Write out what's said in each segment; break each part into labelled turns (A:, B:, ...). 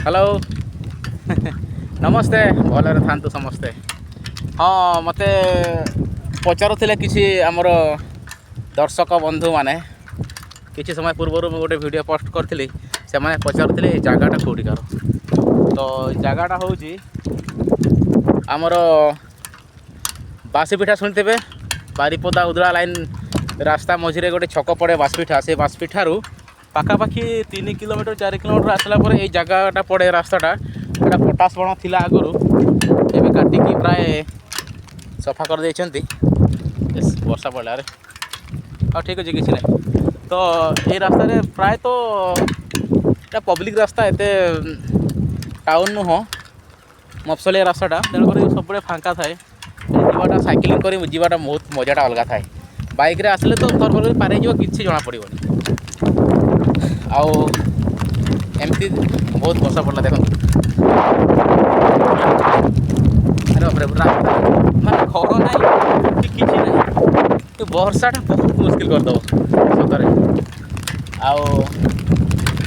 A: Hello, ନମସ୍ତେ। ଭଲରେ ଥାନ୍ତୁ ସମସ୍ତେ। ହଁ, ମୋତେ ପଚାରୁଥିଲେ କିଛି ଆମର ଦର୍ଶକ ବନ୍ଧୁମାନେ। କିଛି ସମୟ ପୂର୍ବରୁ ମୁଁ ଗୋଟେ ଭିଡ଼ିଓ ପୋଷ୍ଟ କରିଥିଲି। ସେମାନେ ପଚାରୁଥିଲେ ଏ ଜାଗାଟା କେଉଁଠିକାର। ତ ଜାଗାଟା ହେଉଛି ଆମର ବାସିପିଠା, ଶୁଣିଥିବେ, ବାରିପଦା ଉଦଳା ଲାଇନ୍ ରାସ୍ତା ମଝିରେ ଗୋଟେ ଛକ ପଡ଼େ ବାସପିଠା। ସେ ବାସପିଠାରୁ ପାଖାପାଖି 3 କିଲୋମିଟର, 4 କିଲୋମିଟର ଆସିଲା ପରେ ଏଇ ଜାଗାଟା ପଡ଼େ। ରାସ୍ତାଟା ଏଇଟା ପଟାସ ବଣ ଥିଲା ଆଗରୁ, ଏବେ କାଟିକି ପ୍ରାୟ ସଫା କରିଦେଇଛନ୍ତି। ବର୍ଷା ପଡ଼ିଲା ଆରେ। ହଉ, ଠିକ୍ ଅଛି, କିଛି ନାହିଁ। ତ ଏଇ ରାସ୍ତାରେ ପ୍ରାୟତଃ ଏଇଟା ପବ୍ଲିକ୍ ରାସ୍ତା, ଏତେ ଟାଉନ୍ ନୁହଁ, ମଫସଲିଆ ରାସ୍ତାଟା, ତେଣୁକରି ସବୁବେଳେ ଫାଙ୍କା ଥାଏ। ଯିବାଟା, ସାଇକେଲିଂ କରି ଯିବାଟା ବହୁତ ମଜାଟା ଅଲଗା ଥାଏ। ବାଇକ୍ରେ ଆସିଲେ ତ ତରବର କରି ପାରି ହେଇଯିବ, କିଛି ଜଣାପଡ଼ିବନି। ଆଉ ଏମିତି ବହୁତ ବର୍ଷା ପଡ଼ିଲା, ଦେଖନ୍ତୁ। ଆରେ ବାପରେ, ରାସ୍ତା ମାନେ ଘର ନାହିଁ କି କିଛି ନାହିଁ। ଏ ବର୍ଷାଟା ବହୁତ ମୁସ୍କିଲ କରିଦେବ ସତରେ। ଆଉ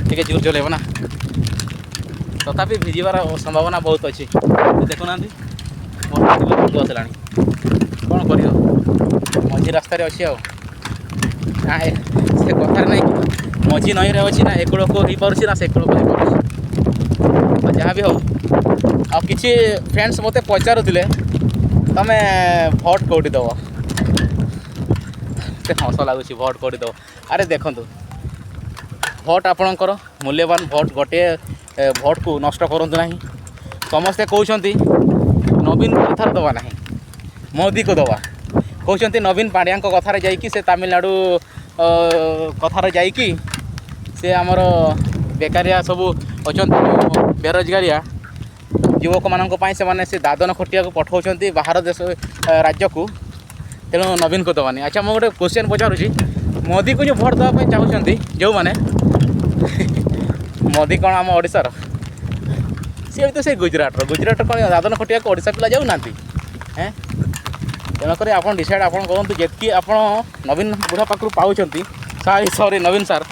A: ଟିକେ ଜୋର ଚଲେଇବ ନା, ତଥାପି ଭିଜିବାର ସମ୍ଭାବନା ବହୁତ ଅଛି। ଦେଖୁନାହାନ୍ତି, ବର୍ଷା ଜୋର ଆସିଲାଣି। କ'ଣ କରିବ, ମଝି ରାସ୍ତାରେ ଅଛି। ଆଉ ନା ସେ କଥାରେ ନାହିଁ, ମଝି ନଈରେ ଅଛି, ନା ଏ କୂଳକୁ ହେଇପାରୁଛି ନା ସେ କୂଳକୁ ହେଇପାରୁଛି। ଆଉ ଯାହା ବି ହଉ, ଆଉ କିଛି ଫ୍ରେଣ୍ଡସ୍ ମୋତେ ପଚାରୁଥିଲେ, ତମେ ଭୋଟ କେଉଁଠି ଦେବ? ଏତେ ହସ ଲାଗୁଛି, ଭୋଟ କେଉଁଠି ଦେବ? ଆରେ ଦେଖନ୍ତୁ, ଭୋଟ ଆପଣଙ୍କର ମୂଲ୍ୟବାନ ଭୋଟ, ଗୋଟିଏ ଭୋଟକୁ ନଷ୍ଟ କରନ୍ତୁ ନାହିଁ। ସମସ୍ତେ କହୁଛନ୍ତି ନବୀନକୁ ଏଥର ଦେବା ନାହିଁ, ମୋଦିକୁ ଦେବା। କହୁଛନ୍ତି ନବୀନ ପାଣ୍ଡିଆଙ୍କ କଥାରେ ଯାଇକି, ସେ ତାମିଲନାଡ଼ୁ କଥାରେ ଯାଇକି, ସେ ଆମର ବେକାରିଆ ସବୁ ଅଛନ୍ତି, ବେରୋଜଗାରିଆ ଯୁବକମାନଙ୍କ ପାଇଁ ସେମାନେ ସେ ଦାଦନ ଖଟିବାକୁ ପଠାଉଛନ୍ତି ବାହାର ଦେଶ ରାଜ୍ୟକୁ, ତେଣୁ ନବୀନକୁ ଦେବାନି। ଆଚ୍ଛା, ମୁଁ ଗୋଟେ କ୍ୱେଶ୍ଚନ୍ ପଚାରୁଛି, ମୋଦିକୁ ଯେଉଁ ଭୋଟ ଦେବା ପାଇଁ ଚାହୁଁଛନ୍ତି ଯେଉଁମାନେ, ମୋଦି କ'ଣ ଆମ ଓଡ଼ିଶାର? ସିଏ ବି ତ ସେଇ ଗୁଜୁରାଟର। ଗୁଜୁରାଟର କ'ଣ ଦାଦନ ଖଟିବାକୁ ଓଡ଼ିଶା ପିଲା ଯାଉନାହାନ୍ତି? ହେଁ, ତେଣୁକରି ଆପଣ ଡିସାଇଡ଼୍ ଆପଣ କରନ୍ତୁ। ଯେତିକି ଆପଣ ନବୀନ ବୁଢ଼ା ପାଖରୁ ପାଉଛନ୍ତି, ସରି ସରି, ନବୀନ ସାର୍,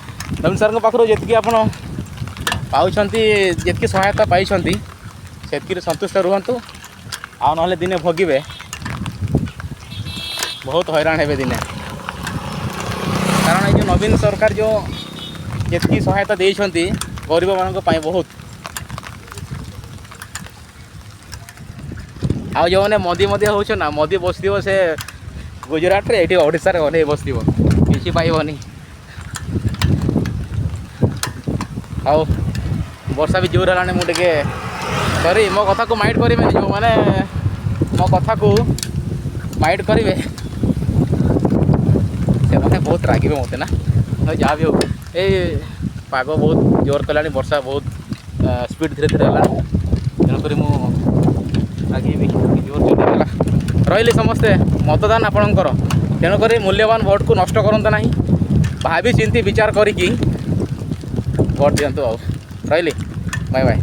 A: ନବୀନ ସାର୍ଙ୍କ ପାଖରୁ ଯେତିକି ଆପଣ ପାଉଛନ୍ତି, ଯେତିକି ସହାୟତା ପାଇଛନ୍ତି, ସେତିକିରେ ସନ୍ତୁଷ୍ଟ ରୁହନ୍ତୁ। ଆଉ ନହେଲେ ଦିନେ ଭୋଗିବେ, ବହୁତ ହଇରାଣ ହେବେ ଦିନେ। କାରଣ ଏଇ ଯେଉଁ ନବୀନ ସରକାର ଯେଉଁ ଯେତିକି ସହାୟତା ଦେଇଛନ୍ତି ଗରିବମାନଙ୍କ ପାଇଁ ବହୁତ। ଆଉ ଯେଉଁମାନେ ମୋଦି ମୋଦି ହେଉଛ ନା, ମୋଦି ବସିଥିବ ସେ ଗୁଜୁରାଟରେ, ଏଇଠି ଓଡ଼ିଶାରେ ଅନେଇ ବସିଥିବ, କିଛି ପାଇବନି। ହଉ, ବର୍ଷା ବି ଜୋର ହେଲାଣି। ମୁଁ ଟିକେ ସରି, ମୋ କଥାକୁ ମାଇଣ୍ଡ କରିବେନି। ଯେଉଁମାନେ ମୋ କଥାକୁ ମାଇଣ୍ଡ କରିବେ, ସେମାନେ ବହୁତ ରାଗିବେ ମୋତେ ନା। ଯାହା ବି ହଉ, ଏଇ ପାଗ ବହୁତ ଜୋର କଲାଣି, ବର୍ଷା ବହୁତ ସ୍ପିଡ଼ ଧୀରେ ଧୀରେ ହେଲାଣି, ତେଣୁକରି ମୁଁ ରାଗିବି ଜୋର ଚଲେଇଦେଲା। ରହିଲି ସମସ୍ତେ। ମତଦାନ ଆପଣଙ୍କର, ତେଣୁକରି ମୂଲ୍ୟବାନ ଭୋଟକୁ ନଷ୍ଟ କରନ୍ତୁ ନାହିଁ। ଭାବି ଚିନ୍ତି ବିଚାର କରିକି ଭୋଟ ଦିଅନ୍ତୁ। ଆଉ ରହିଲି, ବାଏ ବାଏ।